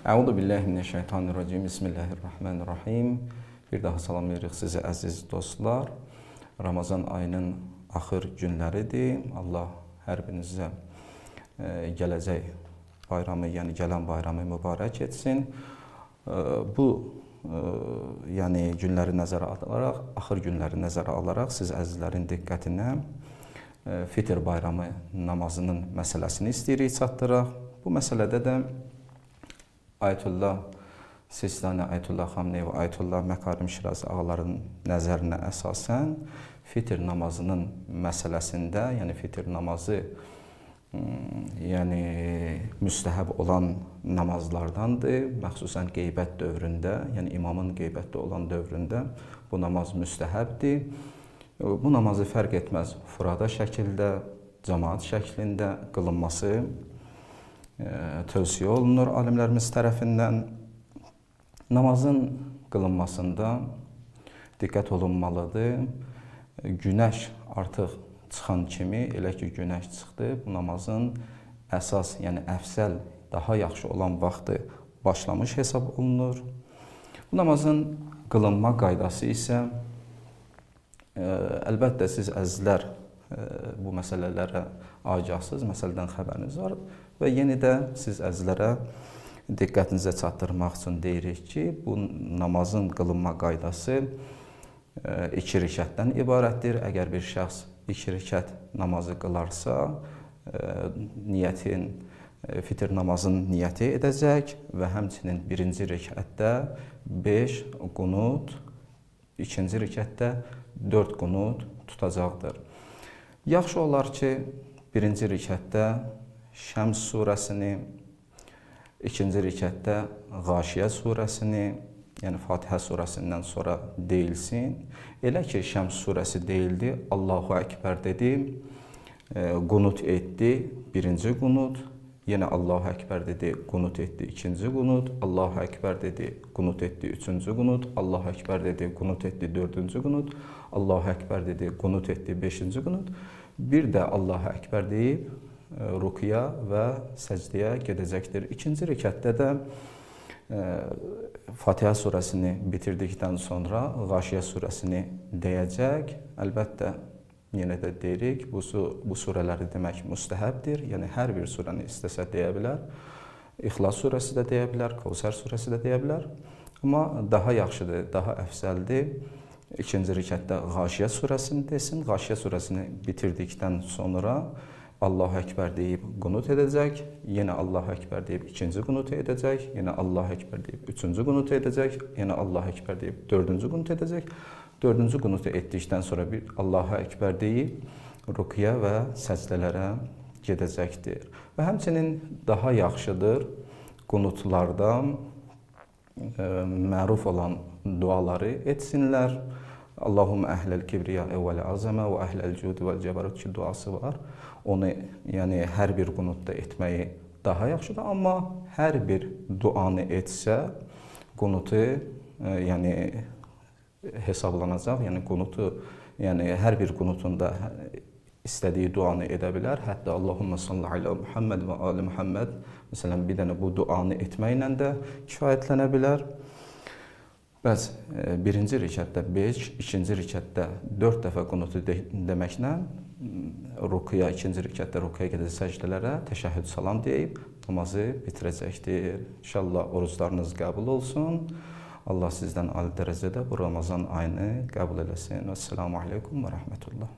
Əuzu billahi mineşşeytanirracim. Bismillahirrahmanirrahim. Bir daha salamlayırıq sizi əziz dostlar. Ramazan ayının axır günləridir. Allah hər birinizə gələcək bayramı, yəni gələn bayramı mübarək etsin. Bu yəni günləri nəzərə alaraq, axır günləri nəzərə alaraq siz əzizlərin diqqətinə Fitr bayramı namazının məsələsini istəyirik çatdıraq. Bu məsələdə də Ayətullah Sistani, Ayətullah Xamneyi və Ayətullah Məkarim Şirazi ağaların nəzərinə əsasən fitr namazının məsələsində, yəni fitr namazı yəni müstəhəb olan namazlardandır. Məxsusən qeybət dövründə, yəni imamın qeybətdə olan dövründə bu namaz müstəhəbdir. Bu namazı fərq etməz furada şəkildə, cəmaat şəklində qılınması tövsiyə olunur alimlərimiz tərəfindən. Namazın qılınmasında diqqət olunmalıdır. Günəş artıq çıxan kimi, elə ki günəş çıxdı, bu namazın əsas, yəni əfsəl, daha yaxşı olan vaxtı başlamış hesab olunur. Bu namazın qılınma qaydası isə əlbəttə siz əzizlər bu məsələlərə agahsınız, məsələdən xəbəriniz var və yenə də siz əzizlərə diqqətinizə çatdırmaq üçün deyirik ki, bu namazın qılınma qaydası 2 rükətdən ibarətdir. Əgər bir şəxs 2 rükət namazı qılarsa, niyyətin, fitr namazının niyyəti edəcək və həmçinin birinci rükətdə 5 qunut, ikinci rükətdə 4 qunut tutacaqdır. Yaxşı olar ki, birinci rükətdə Şəms surəsini, ikinci rükətdə Qaşiyə surəsini, yəni Fatihə surəsindən sonra deyilsin. Elə ki, Şəms surəsi deyildi, Allahu Əkbər dedi, qunut etdi, birinci qunut, yenə Allahu Əkbər dedi, qunut etdi, ikinci qunut, Allahu Əkbər dedi, qunut etdi, üçüncü qunut, Allahu Əkbər dedi, qunut etdi, dördüncü qunut, Allahu Əkbər dedi, qunut etdi, beşinci qunut. Bir də Allahu Əkbər deyib rukuya və səcdəyə gedəcəkdir. İkinci rükətdə də Fatihə surəsini bitirdikdən sonra Qaşiyə surəsini deyəcək. Əlbəttə, yenə də deyirik, bu surələri demək müstəhəbdir. Yəni, hər bir surəni istəsə deyə bilər. İxlas surəsi də deyə bilər, Kövsər surəsi də deyə bilər. Amma daha yaxşıdır, daha əfsəldir. İkinci rükətdə Qaşiyə surəsini desin. Qaşiyə surəsini bitirdikdən sonra Allahu Əkbər deyib qunut edəcək, yenə Allahu Əkbər deyib ikinci qunut edəcək, yenə Allahu Əkbər deyib üçüncü qunut edəcək, yenə Allahu Əkbər deyib dördüncü qunut edəcək. Dördüncü qunutu etdikdən sonra bir Allahu Əkbər deyib rukuya və səcdələrə gedəcəkdir. Və həmçinin daha yaxşıdır qunutlarda məruf olan duaları etsinlər. Allahumma əhləl kibriya vəl azəmə və əhləl cud vəl cəbərut ki duası var. Onu yəni hər bir qunutda etməyi daha yaxşıdır, amma hər bir duanı etsə qunutu yəni hesablanacaq. Yəni qunutu, yəni hər bir qunutunda istədiyi duanı edə bilər. Hətta Allahumma salli alə Muhammed və ali Muhammed məsələn bir dənə bu duanı etməklə də kifayətlənə bilər. Bəs birinci rükətdə 5, ikinci rükətdə 4 dəfə qunutu deməklə rukuya, ikinci rükətdə rukuya gedəcək səcdələrə təşəhhüd salam deyib namazı bitirəcəkdir. İnşallah oruclarınız qəbul olsun. Allah sizdən ali dərəcədə bu Ramazan ayını qəbul eləsin. Vəssalamu aleykum və rəhmətullah.